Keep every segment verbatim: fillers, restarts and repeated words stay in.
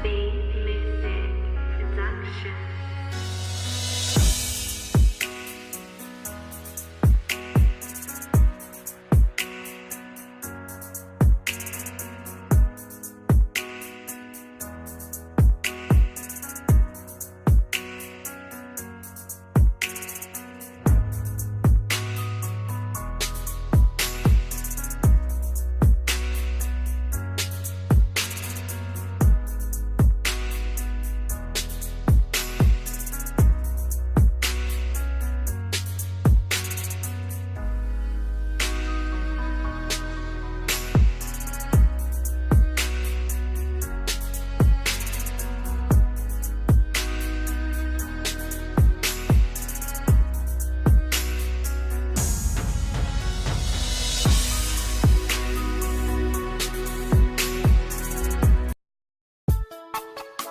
Beat Music Production.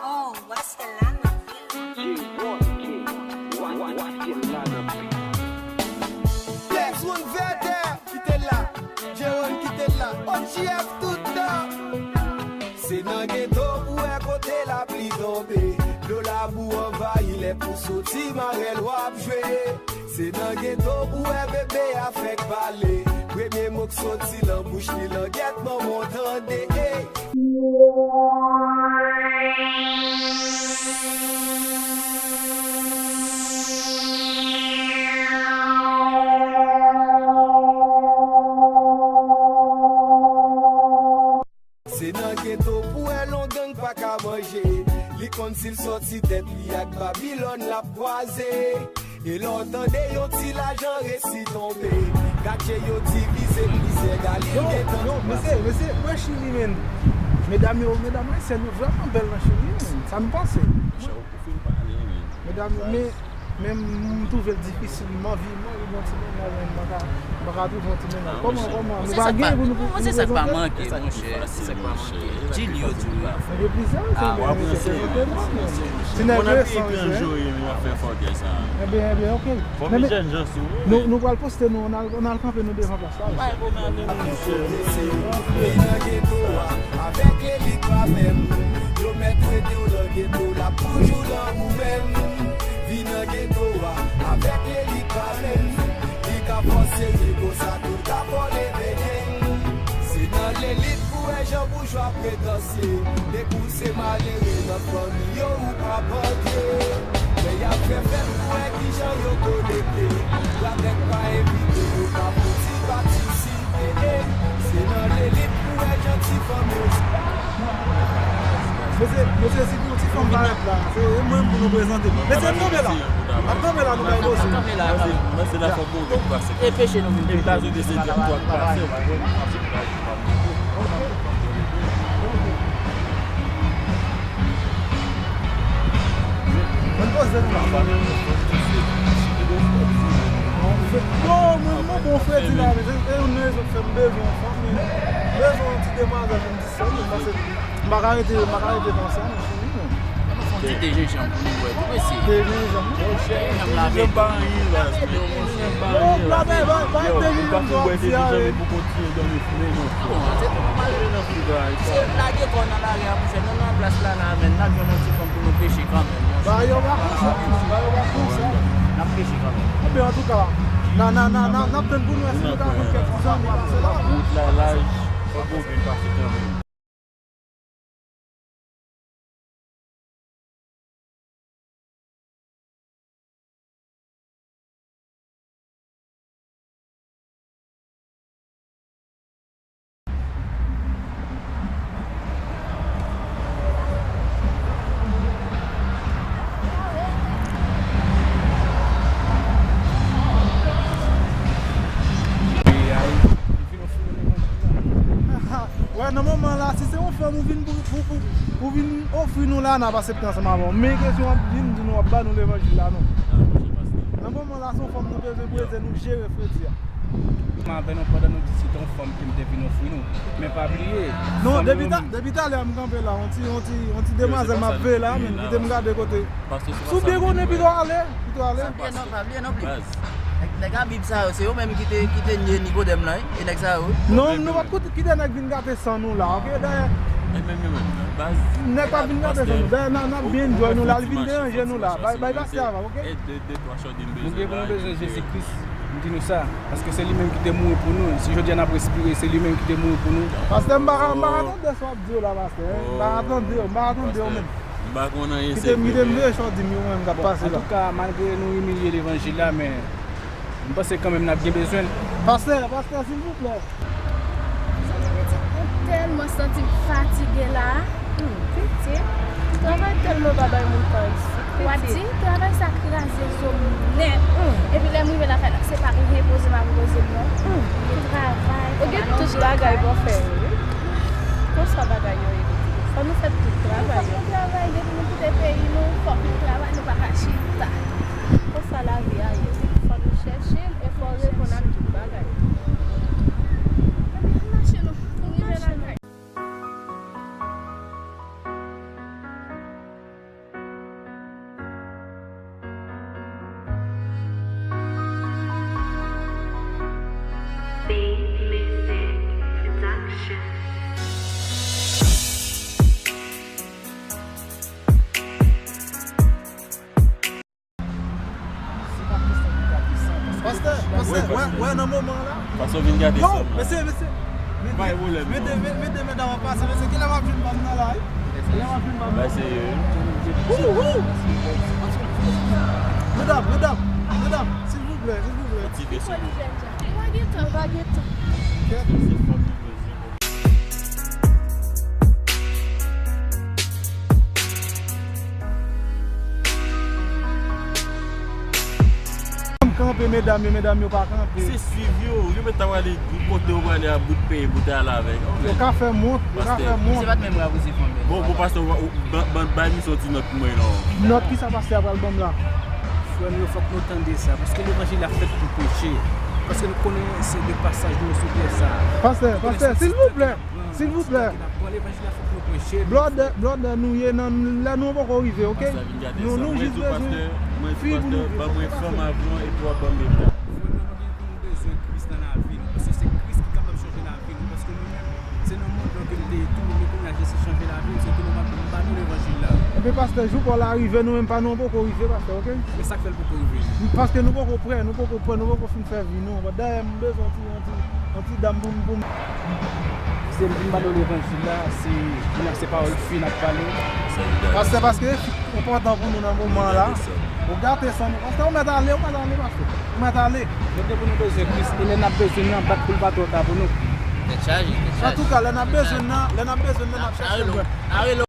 Oh, Wastelan nan vil. Flex One Vètè, kite l la. J one, kite l la. O G F tout tan. Se nan geto pou wè kote lapli tonbe. Dlo labou anvayi lè pou soti marèl w ap jwe. Se nan geto pou wè bebe a fèk pale. Premye mo k soti lan bouch li langèt manman w tande. Ey. Se nan geto pou wè longang pa ka manje. Li konn si l sòti tèt li ak Babilòn l ap kwaze. E lè w tande yon ti lajan resi tonbe, katye yo divize plizyè, Galil gentan tou pase. Yo, yo, mesye, mesye, mwen Chili, men. Medam yo, medam ayisyèn yo vrèman bèl nan Chili, men. Sa m panse. Monchè, ou fin pale, men. Medam yo, men, men m twouve l difisil, m anvi, m anvi bon ti mennaj, men m pa ka, m pa ka twouve yon ti mennaj. Kòman, kòman, nou pa gen pou nou, pou nou prezante? Monchè, sa k pa manke, monchè. Dil yo di w. Gen plizyè, ah, w ap ranse, w ap ranse, monchè. Ti nèg resan, wi, wi. Ebyen, ebyen, oke. Fò m jèn jan sou ou, nou, nou pral poste nou, n al, n al kanpe nou devan plas la. Vin nan geto a, avèk lelit pa menm. Yo mèt rete w nan geto, l ap toujou nan ou menm. Vin nan geto a, avèk lelit pa menm. Li ka fòse, li konsa tou ka vòle veye. Se nan lelit pou wè jan boujwa pretansye. Depi w se malere nan fanmi yo, ou ka pante. Lè y ap fè fèt pou wè kijan yo konekte. Latèt pa envite, yo ka fouti patisipe. Se nan lelit pou wè jan ti fanm yo. Mesye, mesye, si pou ti fanm parèt la, se mwen pou nou prezante. Mesye, n kanpe la. N ap kanpe la, nou bay koze. Mèsi la, fòk ou vin pase. E peche nou vin peche. Mwen poze nou la. Bon, mwen, mwen bon fredi la, men se, se youn nan rezon k fè m bezwen yon fanm, men bezwen yon ti demwazèl pou m distanse, paske m pa ka rete, m pa ka rete konsa, non, cheri, non. Fè yon ti te jenjanm pou nou bwè tou, mesye. Te jenjanm, non? Jenjanm la, jenjanm pa anyen, baz. Jenjanm pa anyen, baz. Yo, pa bay, bay, bay te jenjanm sou ap di a, wi. Bon, se tou nòmal. Se lage kò w nan lari a, monchè. Nou nan plas la, la, men n ap jwenn yon ti fanm pou nou peche kanmenm, monchè. Ba yo pa konsa, ba yo pa konsa. N ap peche kanmenm. Ebyen, antouka, n a, n a, n a, n a, n ap tann pou nou wè si nou ka jwenn kèk ti zanmi pase la. Wout la laj, fòk ou vin pase kanmenm. Wè, nan moman la, si se yon fanm ou vin pou, pou, pou, ou vin ofri nou la, n ap aksepte ansanm avè w. Men kesyon w ap vin di nou, w ap ba nou levanjil la, non. Nan moman la, se yon fanm nou bezwen pou ede nou jere fredi a. Avè nou pandan nou diskite yon fanm ke m te vin ofri nou. Men pa bliye, Non, fanm depi yo ta, menm. Depi talè a m kanpe la, yon ti, yon ti, yon ti demwazèl m ap veye la, men kite m gade kote. Si w byen konnen, pito ale, pito ale. Pa bliye non, pa bliye non plis. Nèg, nèg a Bib sa yo, se yo menm ki te, ki te nye Nikodèm lan, wi. E nèg sa yo. Non, nou p ap koute, kite nèg vin gate san nou la, oke? Dayè, nèg pa vin gate san nou. Dayè, n ap, n ap byen enjoy nou la, li vin deranje nou la. Bay, bay pastè a, oke? Nou gen pou nou bezwen Jezi Kris. M di nou sa, paske se li menm ki te mouri pou nou. Si jodi a n ap respire, se li menm ki te mouri pou nou. Pastè, m pa ka, m pa ka tande sa w ap di yo la, pastè. M pa ka tande yo, m pa ka tande yo menm. M pa konn anyen, se vre. Kite m veye sa w di m yo menm k ap pase la. Antouka, malgre nou imilye levanjil la, men m panse kanmenm n ap gen bezwen l. Pastè, pastè, silvouplè. Sa vle di, mwen tèlman santi m fatige la. Hmm, piti. Travay tèlman pa bay moun tan isit. W ap di, travay sa kraze zo m nèt. Hmm. Epi lè m rive lakay la, se pa repoze m ap repoze m non. Hmm. Travay, fò m al nan jèkay. Ou gen tout bagay pou w fè yo, wi. Konsa bagay yo ye. Fò nou fè tout travay yo. Fòk nou travay, depi nou kite peyi nou, fòk nou travay, nou pa ka chita. Konsa lavi a ye. Fò nou chèche l e fò w reponn ak tout bagay. Ann mache non, pou n rive lakay. Pastè, pastè, wè, wè nan moman la. Pastè vin gate sèlman. Mesye, mesye. Pa gen pwoblèm, mete, non. Mete, mete medam ap pase, mesye. Kilè m ap jwenn bann nan la, wi? Kilè m ap jwenn bann nan? Bay serye, wi. Wou, wou. Medam, medam, medam, silvouplè, silvouplè. Yon ti de segonn. Pa gen tan, pa gen tan. Kèt. Kanpe medam yo, medam yo pa kanpe. Se swiv yo, yo mèt ta prale kote yo prale a bout peyi pou te ale avèk yo. Yo ka fè mont, yo ka fè mont. Bon, bon, pastè, ban, ban, bay misye yon ti nòt pou mwen non. Nòt kisa pastè a pral ban m la? Frè m yo, fòk nou tande sa, paske levanjil la fèt pou preche. Paske nou konnen se de pasaj nou sou tè sa. Pastè, pastè, silvouplè. Silvouplè. Blòdè, blòdè nou ye nan, lè nou poko rive, oke? Nou, nou jis bezwen fi pou nou viv. Ban mwen fanm avan epi w ap ban m medam. Frè m yo, nou gen pou nou bezwen Kris nan lavi nou, paske se Kris ki kapab chanje lavi nou, paske nou menm, se nan mond lan ke nou te ye tou, men kounye a Jezi chanje lavi nou, se tou nòmal pou nou ba nou levanjil la. Ebyen pastè, jou pa w la rive, nou menm pa nou an poko rive, pastè, oke? Men sa k fè l poko rive? Paske nou poko prè, nou poko prè, nou poko fin fè vi nou. Dayè, m bezwen yon ti, yon ti, yon ti dam pou m, pou m. Se m vin ba nou levanjil la, se, kounye a se pawòl fi n ap pale. Pastè, paske fi enpòtan pou nou nan moman la. Ou gate san nou. Pastè, ou mèt ale, ou mèt ale, pastè. Ou mèt ale. Nou gen pou nou bezwen Kris, e lè n ap bezwen l nan, bat pou l pa twò ta pou nou. Tèt chaje, tèt chaje. Antouka, lè n ap bezwen l nan, lè n ap bezwen l nan, n ap chèche l.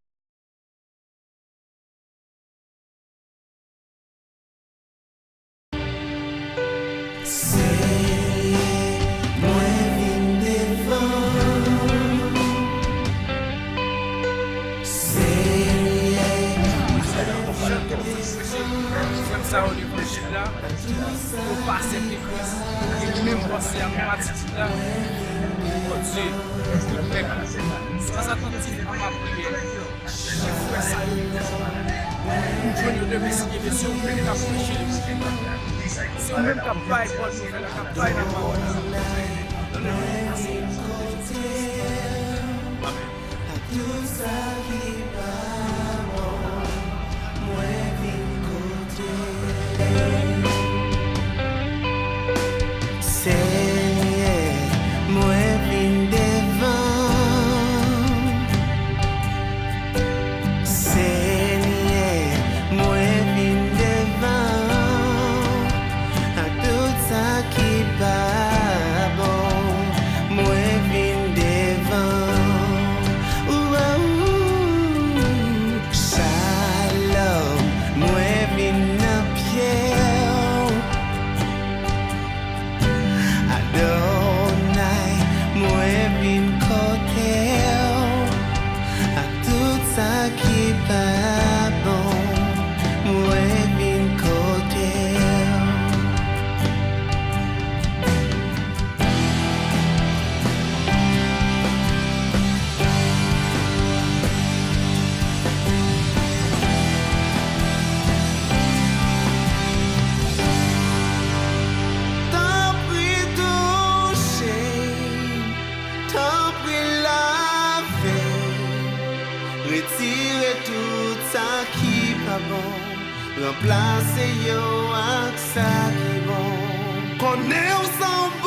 Senyè, mwen vin devan. Senyè, mwen vin devan. Frè m sa yo levanjil la, yo pa aksepte Kris, yo menm panse a menm atitid la. Bondye, tout nèg, tranzatantis an m ap priye. Chèf frè sa yo, m jwenn yo demen si Dye vle, se yo menm k ap preche levanjil la. Se yo menm k ap bay bòn nouvèl la, k ap bay lapawòl la. Nan non a Senyè Jezi Kris. Amèn. Tout sa ki pa bon, mwen vin kote. Senyè, mwen vin devan. Senyè, mwen vin devan. Ak tout sa ki pa bon, mwen vin devan. Ou, ou, ou. Shalom, mwen vin nan pye Retire tout sa ki pa bon, ranplase yo ak sa ki bon. Konnen w se yon